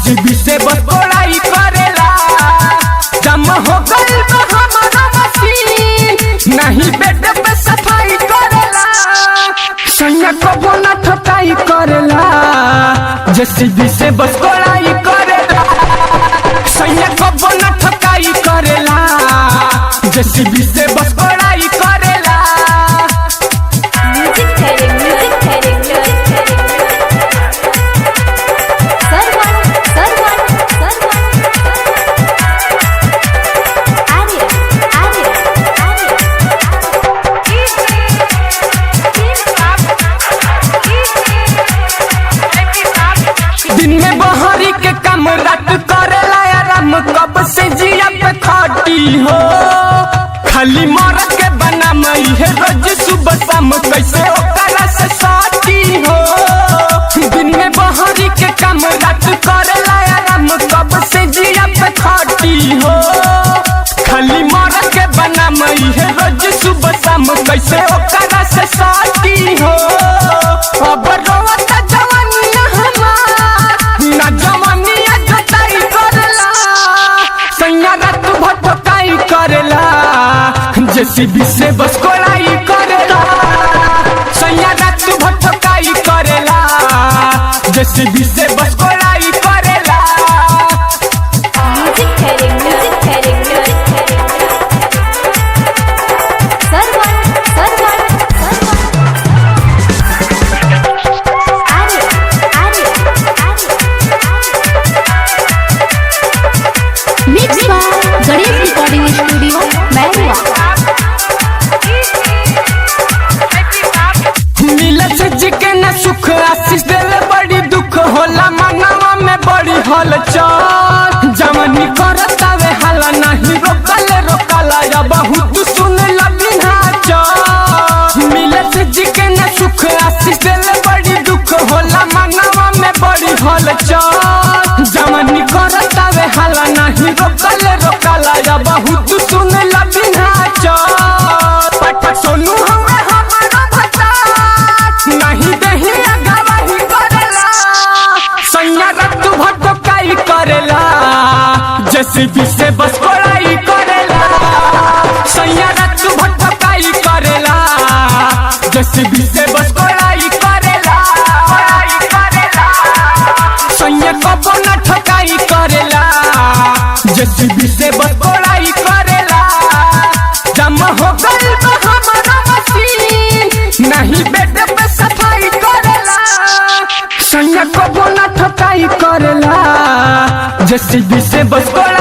JCB से बस कोड़ाई करेला। जम हो गइल बा हमारा मशीन, नहीं बेड पे सफाई करेला। सैया कबो ना ठकाई करेला, जेसीबी से बस कोड़ाई करेला। सैया कबो ना ठकाई करेला, जेसीबी से बस कोड़ाई करेला। Music director Sarwan Sarwan Sarwan Arya Arya Arya. दिन में बहरी के काम रात करेला आराम, कब से जिया पे खटी हो। खाली मरद के बना मई है रोज सुबह शाम, कैसे ओकरा से साटी हो। दिन में बहरी के काम रात करेला आराम, कब से जिया पे खटी हो। खाली मरद के बना मई है रोज सुबह शाम, कैसे ओकरा से साटी हो। अब रोवत जवानिया हमार, ना जवानिया जोताई करेला। सैया रात भर ठोकाई करेला, जेसीबी से बस कोड़ाई करेला। सैया रात भर ठोकाई करेला, जेसीबी से बस कोड़ाई करेला। Music director Sarwan Sarwan Sarwan Arya Arya Arya. Mix by Ganesh recording studio Mairwa. मिलत जी के न सुख आशीष देले बड़ी दुख होला, मनवा में बड़ी हलचल। जवानी करतावे हाला नहीं रोकल रोकला, या बहुत सुन लबिना मिलत जी के न सुख आशीष देले बड़ी दुख होला, मनवा में बड़ी हलचल। जवानी करतावे हाला नहीं रोकल रोकला, या बहुत सुन लबिना पाठक सोनू हमें हमारा भट्टा नहीं दही गवाही करेला। सैया रत्तू भटकाई करेला, जेसीबी से बस कोड़ाई करेला। सैया रत्तू भटकाई करेला, जेसीबी से बस कोड़ाई करेला। कोड़ाई करेला। सैया कबो न ठकाई करेला, जेसीबी से बस कोड़ाई करेला। जम हो गइल बा हमारा मशीन, नहीं बेड पे सफाई करेला। सैया कबो ना ठकाई करेला, जेसीबी से बस कोड़ाई।